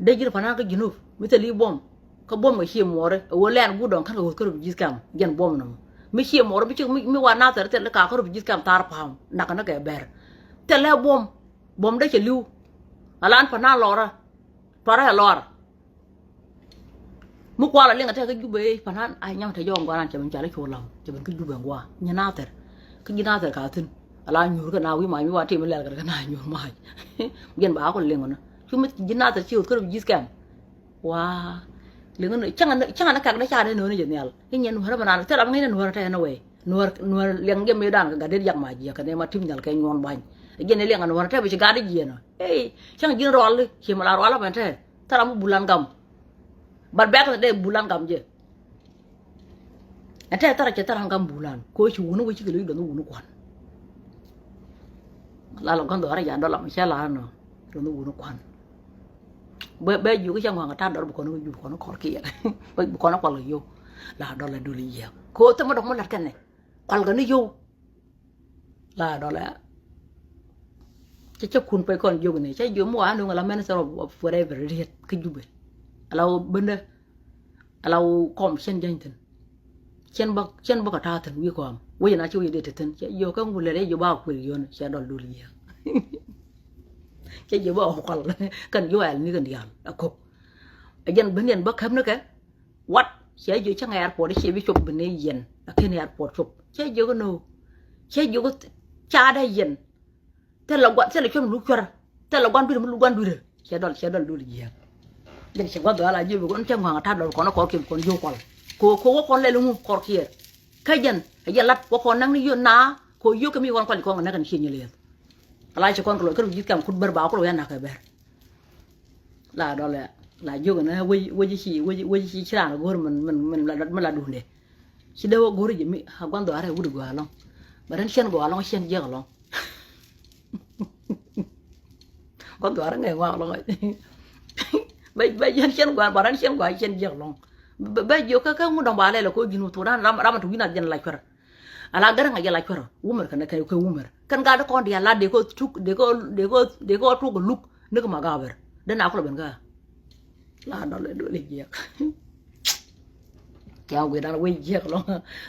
Dee ji̱n panan kä Junub mi thil i̱ buɔ̱m. Kä buɔ̱m kɛ cie muɔɔri ɛ ɣöö lɛn guut dɔ̱ŋ kän kɛ ɣöth kä refugees camp jɛn buɔ̱m nɔmɔ. Mi cie muɔɔri mi cik mi wa Nathir thil i̱ ka kä refugees camp thar pa̱a̱m nak kɛ ni kɛ bɛr. Thil lɛ buɔ̱m. Buɔ̱m dee cɛ li̱w. Alan panan lɔrä. Parä ɛ lɔr. Mi kual a liŋ a tɛk kä Jubɛ i̱ panan a nyam te jɔɔk ŋuan an cɛ ben cal i̱ cu lam cɛ ben kä Jubɛ ŋuan nyi Nathir. Kä ji̱ Nathir ka thi̱n. Ala nyuur kä na wi̱i̱ mac mi wa tim ilɛl kɛ na nyuur mac. Jɛn ba ku liŋ ɔnä cu mi ji̱ Nathir ci ɣöth kä refugees camp. Wa liŋ ɔnä cäŋ ɔnä cäŋ ɔnä kak dee ca dee nööni jɛ nhial i̱ nyɛn nuäärä mi naan thil ram ŋi̱n nuäärä te ɛn wee nuäär nuäär liɛŋ jɛ mëëdan kɛ gat dee yak mac jiɛk kɛ nɛy ma tim nhial kɛ nyuɔn bany. Jɛn iliɛŋ nuäärä te bi ci gat dee jiɛn ɔ. Ey cäŋ ji̱n rual i̱ ci mi la rual ɔ mɛn te. Thil ram mi bulan gam. But back in the day bulan gam jɛ. Ɛn tɛ thara cɛ thara gam bulan ko ci wuni wä cikɛ lo̱c dɔ̱ŋ wuni kuan. La lɔ gɔn dhɔra ja dɔla mi cɛ la nɔ dɔ̱ŋ wuni kuan. Bɛ bɛ jiök cɛ ŋɔaŋ ta dɔr bi kɔn wä jiök kɔn kɔr kiɛ. Bi kɔn kual kɛ yio̱w. La dɔla duli yɛ ko thɛ mɔ dɔk mɔ lat kɛnɛ. Kual kɛ ni yio̱w. La dɔlɛ. Cɛ cɛ kun pɛ kɔn jiök ni cɛ jiök mi wa nuŋ la minister of whatever riet kä Jubɛ. Ala wä bendä. Ala wä kɔm cɛn jany thin. Cɛn bä cɛn bä ka ta̱a̱ thin wi̱i̱ kɔam wecɛ na ci wecɛ dee te thin cɛ jiök kä ŋu lɛt ɛ jiök ba kuël yön cɛ dɔl dul yiëë. Cɛ jiök ba ɔ kual kɛn jiök ɛl ni kɛn diaal a kop. Ɛ jɛn ben yɛn bä käp ni kɛ. Wat cɛ jiök cäŋ airport cɛ bi cop bi ni yɛn a ken airport cop cɛ jiök no. Cɛ jiök ca da yɛn. Thilɛ guan thilɛ cuɛn mi luk cuɛr. Thilɛ guan dui̱r mi luk guan dui̱r. Cɛ dɔl cɛ dɔl dul jiɛk. Jɛn cɛ guan dhɔal a jiök bi kɔn cɛ ŋuaŋ a ta̱a̱ dɔl kɔn a kɔr kiɛ bi kɔn jiök kual. Ko ko wä kɔn lɛl ŋu kɔr kiɛ. Kä jɛn a jɛ lat wä kɔn naŋ ni yio̱ na ko yio̱ kɛ mi kɔn kual kɔn näk kɛn ciɛ nyɛ liɛth. Ala ci kɔn kɛ lɔc kä ji̱th kɛm kut bär ba kulɛ wi̱i̱ a nak kɛ bär. La dɔlɛ la jiök ɛn wec wec ci wec wec ci ci raan go̱o̱r min min min la min la duundɛ. Ci dee wä go̱o̱r ji̱ mi a gua̱n dhɔaarɛ wut gɔaa ɛlɔ̱ŋ. Bɛ rɛn ciɛn gɔaa ɛlɔ̱ŋ ciɛn jiäk ɛlɔ̱ŋ. Gua̱n dhɔaarɛ ŋɛɛ ŋɔak ɛlɔ̱ŋ. Bɛ bɛ yɛn ciɛn gɔaa bɛ rɛn ciɛn gɔaa ciɛn jiäk ɛlɔ̱ŋ. Bɛ bɛ jiök kä kä ŋut dɔ̱ŋ ba lɛl ɛ ko̱ ji̱n wut thok raan ram ram a tuk wi̱n a jɛn la cuɛr. Ala gɛr ŋa jɛ la cuɛr wumɛr kɛn kɛ kɛ wumɛr kɛn gat kɔn diaal la dee kɛ tuk dee kɛ dee kɛ dee kɛ tuk kɛ luk. Ni kɛ ma gabɛr dee na kulɛ ben kä. La dɔl ɛ dɔl ɛ jiɛk. Kɛ wi̱i̱ dan wec jiɛk lɔ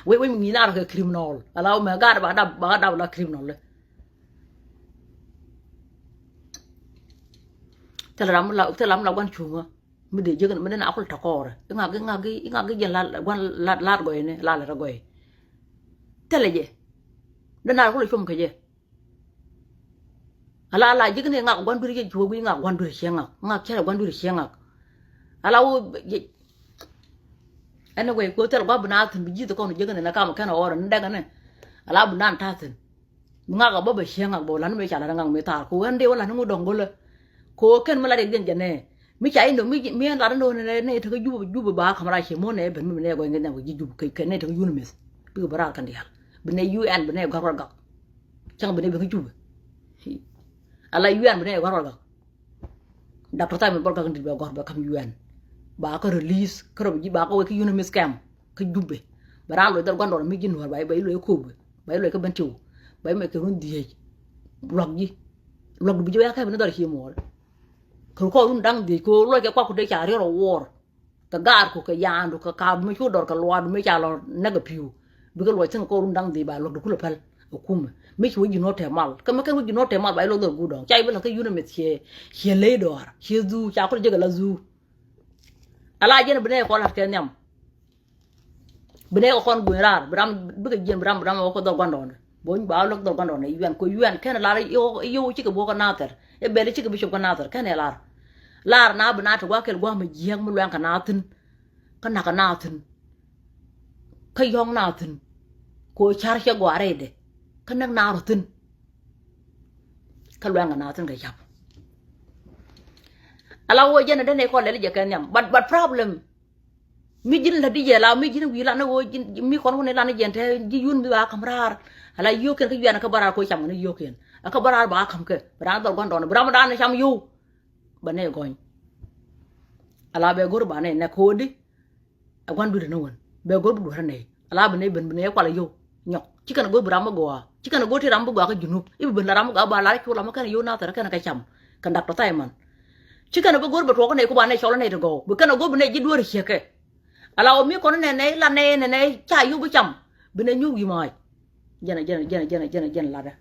wec wec mi ŋi̱i̱n arɔ kɛ criminal ala mɛ gat ba dap ba dap la criminal. Thil ram la thil ram la guan cuŋä. Mi dee jiäk mi dee na kul tɔkɔɔrɛ iŋak iŋak iŋak iŋak jɛn la guan la la gɔyni la lɛ rɛ gɔy. Thilɛ jɛ. Dee na kul cum kɛ jɛ. Ala ala jiäk ni ŋak guan dui̱r jɛ cuɔ gui̱ ŋak guan dui̱r ciɛ ŋak ŋak cɛ guan dui̱r ciɛ ŋak. Ala wo jɛ. Anyway ko thil guan bi na thin bi ji̱th kɔn jiäk ni na kam kɛn ɔɔrɛ ni dɛk ni. Ala bi nan ta thin. Ŋak a bä bɛ ciɛ ŋak bä wä lan mi ca lat ŋak mi thar ko ɣän dee wä lan ŋu dɔŋ go̱lä. Ko kɛn mi lat yɛ diɛn jɛ nɛ mi ca inɔ mi mi ɛn lat inɔ nɛ nɛ tekä jup jup ba ka̱m ra ciɛ muɔ̱n nɛ ben mi nɛ gɔny ŋɛ nɛ wä ji̱ jup kɛ nɛ tekä yun mith. Bikɛ bä raar kɛn diaal bi nɛ U N bi nɛ gɔ̱r gɔ̱r gak. Cäŋ bi nɛ ben kä jup. Ala U N bi nɛ gɔ̱r gɔ̱r gak. Doctor Simon Bol Gak in dit bɛ gɔ̱r bɛ ka̱m U N. Ba kä release kä rɔ bi ji̱ ba kä wek kä yun mith kɛm. Kä jup bɛ bɛ raar loc dhɔr gua̱ndɔr mi ji̱ nuɔ̱ɔ̱r ba i̱ ba i̱ loc kä ko̱o̱p bɛ. Ba i̱ luɔc kä ben tiw ba i̱ mɛ kɛ run dhieec. Luak ji̱ luak du bi ji̱ wee a kɛ bi ni dhɔr cie muɔɔr. Kɛ kɔɔr run da̱ŋ dhieec kɛ luɔc kɛ kuak ku dee ca riɔr a wuɔɔr. Kɛ gaarku kɛ yaandu kɛ kaap mi cu dɔr kɛ luaadu mi ca lɔ näk a pi̱u. Bikɛ luɔc thi̱n kɛ kɔɔr run da̱ŋ dhieec ba luak du kulɛ päl. A kumɛ mi ci wec ji̱ nuɔ̱ɔ̱r tɛm mal kɛ mi kɛn wec ji̱ nuɔ̱ɔ̱r tɛm mal ba i̱ luɔk dhɔr guut dɔ̱ŋ ca i̱ bi la̱th kä yun a meth ciɛ ciɛ ley dɔaar ciɛ dhuu ca kulɛ jek a la dhuu. Ala jɛn bi nɛy kɔn la̱t kɛ nhiam. Bi nɛy kɛ kɔn guny raar bi ram bikɛ jiɛn bi ram bi ram wä kä dhɔr gua̱ndɔɔŋdɛ. Bony ba wä lɔk dhɔr gua̱ndɔɔŋdɛ yuɛn kɛ yuɛn kɛn lar i̱ yio̱w cikɛ buɔ̱k kä Nathɛr i̱ bɛl i̱ cikɛ bi cop kä Nathɛr kɛn ɛ lar. Lar na bi na ti gua̱a̱k kɛl gua̱a̱k mi jiääk mi luɛŋ kɛ na thi̱n. Kä nak kɛ na thi̱n. Kä yɔ̱ŋ na thi̱n. Kɛ ɣöö ca̱r cɛ gɔaa rɛydɛ. Kä näk naath rɔ thi̱n. Kä luɛŋ kɛ naath thi̱n kɛ ca̱p. Ala wä jɛn ɛ den ɛ kɔn lɛl jɛ kɛ nhiam. But, but problem. Mi ji̱n la di jɛ la, mi ji̱n wi̱i̱ lan ɛ wä ji̱n, mi kɔn wä ni lan ɛ jɛn te ji̱ yun mi ba ka̱m raar. Ala yio̱o̱kiɛn kä yuɛn kä bä raar ko cam kɛ ni yio̱o̱kiɛn. Ɛ kä bä raar ba ka̱m kɛ. Bɛ raan dhɔl gua̱n dɔɔn. Bɛ ram dan ɛ cam yio̱w. Bɛ nɛ gɔny. Ala bɛ go̱r ba nɛ nɛ ko̱o̱di. Ɛ gua̱n dui̱dɛ ni wän bɛ go̱r bi duɔ̱rä nɛy. Ala bi nɛy ben bi nɛy kual ɛ yio̱w nyɔk. Ci kɛn ɛ go̱r bi ram mi gɔaa. Ci kɛn ɛ go̱r ti ram mi bi gɔaa kä Junub. I̱ bi ben la ram mi gɔaa ba lar i̱ cu lam mi kɛn ɛ yio̱w Nathɛr kɛn ɛ kɛ cam. Kɛn Doctor Simon. Ci kɛn ɛ bi go̱r bi tuɔɔk kä nɛy ku ba nɛy cɔl ɛ nɛy ti gɔw. Bi kɛn ɛ go̱r bi nɛy ji̱ dueeri ciekɛ. Ala wä mi kɔn nɛ nɛy la nɛy nɛ nɛy ca yio̱w bi cam. Bi nɛy nyuuth wi̱i̱ maac. Jɛn a jɛn a jɛn a jɛn a jɛn a jɛn latdä.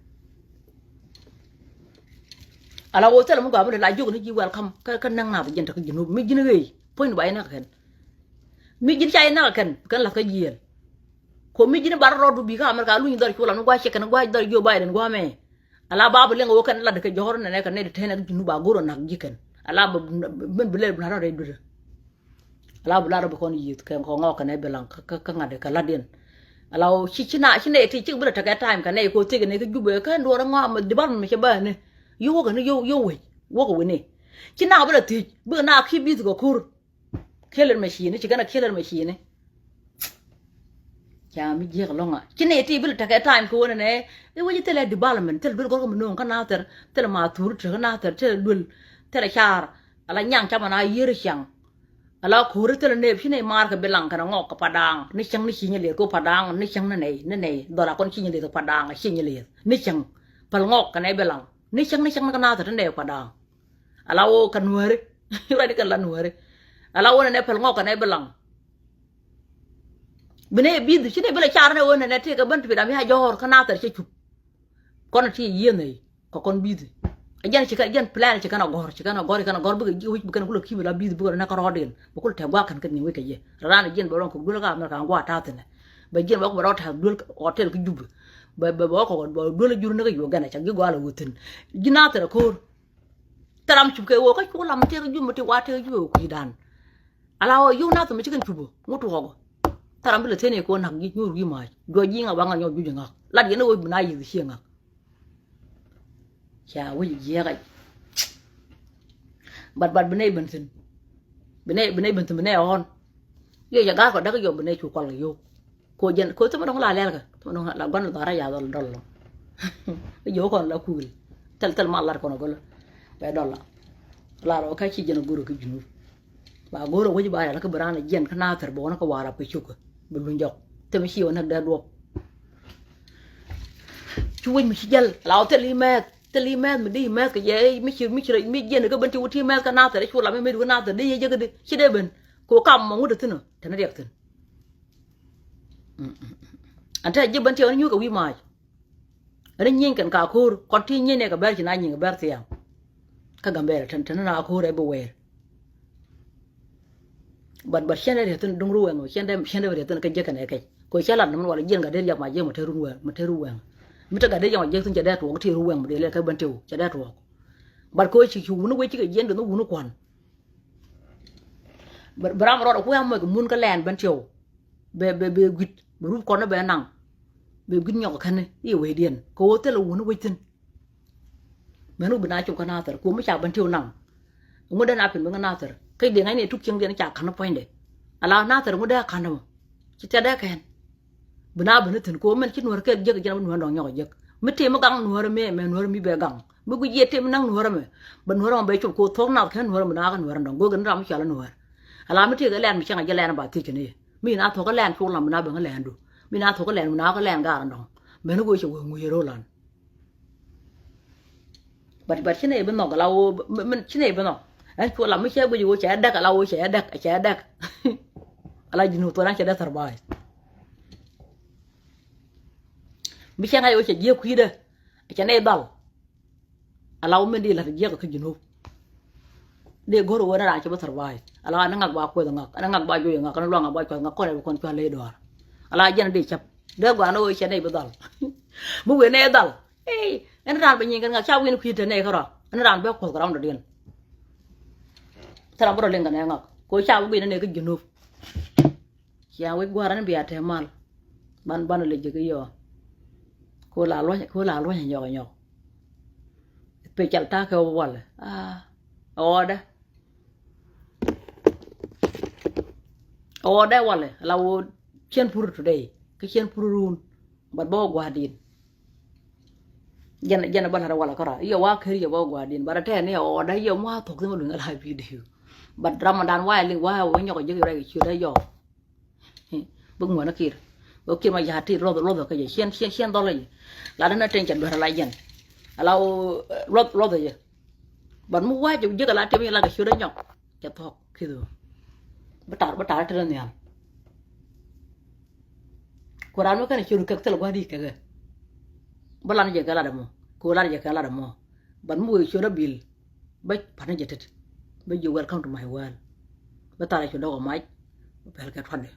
Ala wä thilɛ mi gɔaa mi lɛ la jiök ni ji̱ welcome kä, kä näk nath jɛn te kä Junub mi ji̱n ɣëë puɔ̱ny ni ba yɛ näk kɛn. Mi ji̱n ca yɛ näk kɛn kɛn lath kä jiɛɛl. Ko mi ji̱n bar rɔɔdu bi kä America luny dhɔr cu lam ni gua̱c cɛ kɛn gua̱c dhɔr Joe Biden gua̱a̱mɛ. Ala ba bi liŋ wä kɛn lat kɛ jɔ̱ɔ̱r nɛnɛ kɛ nɛy ti te nɛ kä Junub ba go̱r ɔ na̱k ji̱ kɛn. Ala bi, bi, bi lɛl bi na̱k rɔɔd rɛy dui̱dä. Ala bi lar bi kɔn yiëth kɛ kɔ ŋɔk kɛ nɛ bi laŋ kä, kä, kä ŋa̱t kɛ la̱tdiɛn. Ala wä ci, ci na, ci nɛ ti cik bi lɛ tekɛ time kɛ nɛ ko thiek nɛ kä Jubɛ kä duɔr ŋɔak mɛ development mɛ cɛ bä ni. Yio̱w wäkɛ ni yio̱w, yio̱w wec, wäkɛ wec ni. Ci na bi lɛ thiec, bi na ki bith kɛ ko̱r. Killer machine, ci kɛn a killer machine. Ca mi jiɛk lɔŋa. Ci nɛ ti bi lɛ tekɛ time kɛ wä nɛ nɛ. I̱ wec thilɛ development, thilɛ duel gɔrkɛ mi no̱o̱ŋ kä Nathɛr, thilɛ ma thuri tekɛ Nathɛr, thilɛ duel, thilɛ car. Ala nyaŋ camɛ na yiër ciaŋ. Ala ko̱ri thilɛ nɛy, ci nɛy maar kɛ bi laŋ kɛnɛ ŋɔk kɛ Padaŋ. Ni cäŋ ni ci nyɛ lieth kɛ Padaŋ, ni cäŋ ni nɛy, ni nɛy. Dhɔla kɔn ci nyɛ lieth kɛ Padaŋ, ci nyɛ lieth. Ni cäŋ. Päl ŋɔk kɛnɛ bi laŋ. Ni cäŋ, ni cäŋ ni kɛ Nathɛr ti nɛy Padaŋ. Ala wä kɛ Nuääri. Ruacni kɛn la Nuääri. Ala wä nɛnɛ päl ŋɔk kɛnɛ bi laŋ. Bi nɛy bi̱th, ci nɛy bi lɛ car nɛ wä nɛnɛ tëëkɛ ben ti bi dam ya jɔ̱ɔ̱r kä Nathɛr cɛ cup. Kɔn ti yieen nɛy. Kɛ kɔn bi̱thi. Ɛ jɛn ci kɛn, jɛn plan ci kɛn a gɔ̱r, ci kɛn a gɔ̱r, ci kɛn a gɔ̱r bikɛ ji̱ wi̱c bi kɛn kulɛ ki̱p la bi̱thi bikɛ rɔ nɛk kärɔɔdiɛn. Bi kul tɛk gua̱a̱k kɛn kɛ nyiŋ wi̱c kɛ jɛ. Raan jiɛn bɛ rɔ kɛ duel kä America ŋuan ta̱a̱ thi̱n. Bɛ jiɛn bɛ kɔ bɛ rɔ ta̱a̱ duel hotel kä Jubɛ. Bɛ, bɛ, bɛ kɔ bɛ duel jur ni kä Uganda cak ji̱ gɔaa lɛ wä thi̱n. Ji̱ Nathɛr ko̱r. Thil ram cup kɛ wä kä cu lam tëë kä Jubɛ ti wa tëë kä Jubɛ wä kui̱dan. Ala ɣɔɔ yio̱w Nathɛr mi ci kɛn cupä ŋut tuɔɔkɔ. Thil ram bi lɛ thieen i̱ ko̱ na̱k ji̱ nyuur wi̱i̱ maac. Juɔc ji̱ ŋa ba ŋa nyɔk juc ŋak. Lat yɛn i̱ ɣöö bi na yiëth cie ŋak. Ca wec jiɛɛk ɛ. Bat, bat bi nɛy ben thi̱n. Bi nɛy, bi nɛy ben thi̱n bi nɛy ɣɔ̱n. Yio̱w ca ga̱a̱r kɔ däk yio̱w bi nɛy cu kual kɛ yio̱w. Ko jɛn, ko thimɛ dɔ̱ŋ la lɛl kɛ. Thimɛ dɔ̱ŋ la gua̱n dhɔra ya dhɔl dɔl lɔ. I̱ ji̱ wä kɔn la kuul. Thil, thil ma lat kɔn a gölä. Bɛ dɔl la. La rɔ kä ci jɛn a go̱r kä Junub. Ba go̱r a wec ba yal kä bi raan a jiɛn kä Nathɛr bɛ wä ni kä Warap kɛ cuk. Bi luny jɔk. Thimɛ ci wä näk dee duɔp. Ci wec mi ci jäl. La wä thil i̱ mɛth. Thil i̱ mɛth mi di i̱ mɛth kɛ jɛ, mi ci, mi ci, mi jiɛn kä ben ti wä ti mɛth kä Nathɛr, cu la mi met wä Nathɛr, di yɛ jek di. Ci dee ben. Ko kam mɔ ŋut a thi̱n ɔ. Te ni riɛk thi̱n. Ɛn te ji̱ ben ti ɣän nyuuth kɛ wi̱i̱ maac. Ɣän nyieny kɛn ka ko̱o̱r kɔn ti nyieny nɛ kɛ bɛr ci na nyieny kɛ bɛr thiaŋ. Kä Gambɛla tɛn tɛn na ko̱o̱r ɛ bi wɛɛr. But, but cɛn dee riɛk thi̱n duŋ ru wɛŋ, cɛn dee, cɛn dee riɛk thi̱n kä jiäk kɛn ɛ kɛc. Kɛ cɛ lat ni min wal jiɛn gat dee riɛk ma jiɛn ma te run wɛŋ, ma te ru wɛŋ. Mi te gat dee riɛk ma jiɛk thi̱n cɛ dee tuɔɔk ti ru wɛŋ ma dee lɛ kɛ ben ti wu cɛ dee tuɔɔk. But kɛ ci, ci wuni wec cikɛ jiɛn dee ni wuni kuan. Bɛ, bɛ ram rɔɔdɛ kuɛ mɔc kɛ mun kä lɛn ben tiɛw. Bɛ, bɛ, bɛ gui̱t, bɛ rup kɔn bɛ naŋ. Bɛ gui̱t nyɔk kɛn i̱ wecdiɛn. Kɛ ɣöö thilɛ wun i̱ wec thi̱n. Mɛn wä bi na cop kä Nathɛr, kɛ ɣöö mi ca ben tiɛw naŋ. Ŋut dee na pin bi ŋä Nathɛr. Kä dee ŋa̱cni tuk cieŋdiɛn ca ka̱n puɔ̱nydɛ. Ala Nathɛr ŋut dee ka̱n mɔ. Ci tiat dee kɛn. Bi na ben i̱ thi̱n kɛ ɣöö mɛn ci Nuäär kɛl jiäk jiɛn bi Nuäär dɔ̱ŋ nyɔk jiäk. Mi tëë mi gaŋ Nuäär mɛ, mɛ Nuäär mi bɛ gaŋ. Mi guic yɛ tëë mi naŋ Nuäär mɛ. Bɛ Nuäär mɛ bɛ cop kɛ ɣöö thuɔ̱k nath kɛn Nuäär mi na kɛ Nuäär dɔ̱ŋ. Go̱o̱k ni ram mi cɔal i̱ Nuäär. Ala mi tëëkɛ lɛn mi cäŋ a jɛ lɛn ba thiec kɛn i̱. Mi na thuɔ̱k kɛ lɛn col lam mi na ben kɛ lɛn du. Mi na thuɔ̱k kɛ lɛn mi na kɛ lɛn gaar dɔ̱ŋ. Mɛn i̱ go̱o̱k cɛ wee ŋui̱c rol an. But, but ci nɛy bi nhɔk ala ɣöö, mi, mi, ci nɛy bi nhɔk. Ɛn cu lam mi cɛ guic ɣöö cɛ däk ala ɣöö cɛ däk, cɛ däk. Ala ji̱n ɣöö thuɔ̱k ɛn cɛ däk thärba̱a̱c. Mi cɛ ŋa̱c ɣöö cɛ jiäk kui̱dä. Cɛ nɛy dhal. Ala wä min di la̱t jiɛk kä Junub. Dee go̱r wä ni raan ci bä survive. Ala ni ŋak ba kueth ŋak, ni ŋak ba juɔc ŋak, ni luaŋ ŋak ba cuath ŋak, kɔn ɛ bi kɔn cuath ley dɔaar. Ala jɛn dee cäp. Dee gɔaa ni wä cɛ nɛy bi dhal. Mi wëë nɛy dhal. Ey, ɛn raan bɛ nyiŋ kɛn ŋak, ca wi̱n kui̱ te nɛy kärɔa. Ɛn raan bɛ kuɔth kɛ ram dɔ̱diɛn. Thil ram bä rɔ liŋ kɛ nɛy ŋak. Kɛ ca wä guic ni nɛy kä Junub. Cia wec gua̱a̱r ɛn bia te mal. Ban, ban lɛ jek i̱ yɔ. Ko la luɔ̱ny, ko la luɔ̱ny nyɔk nyɔk. Pecɛl ta̱a̱ kɛ walɛ. Aa, ɣɔɔdɛ. Ɣɔɔdɛ walɛ la wä ciɛn pur today kä ciɛn pur run. But bä wä gua̱a̱r din. Jɛn, jɛn bä la̱t walɛ kärɔa i̱ yɛ wa ker yɛ bä wä gua̱a̱r din. But a tɛɛ ni ɣɔɔdɛ yɛ mɔ a thok thim a luny a la video. But Ramadan wa yɛ liŋ wa wä nyɔk a jek rɛk ciöt a yɔɔ. Bä ŋuan a kir. Bä kir ma ya̱a̱ ti luɔth luɔth kä jɛ ciɛn ciɛn ciɛn dhɔl jɛ. La däna ten cɛ duer a la jɛn. A la wä luɔth luɔth jɛ. But mi wa̱a̱ jɛ jek a la tim yɛ la kɛ ciöt a nyɔk. Cɛ thɔk kith. Bä tar bä tar a tet a nhial. Ku raan mi kɛn ciöt kɛ thil gua̱a̱r di kɛ kɛ. Bä lan jɛ kɛ lat ɛmɔ. Ku lat jɛ kɛ lat ɛmɔ. But mi wee ciöt a bil. Bä pa̱n jɛ tet. Bä ji̱ welcome to my world. Bä thar a cu dɔk ɔ mac. Bä pɛl kɛ tuatdɛ.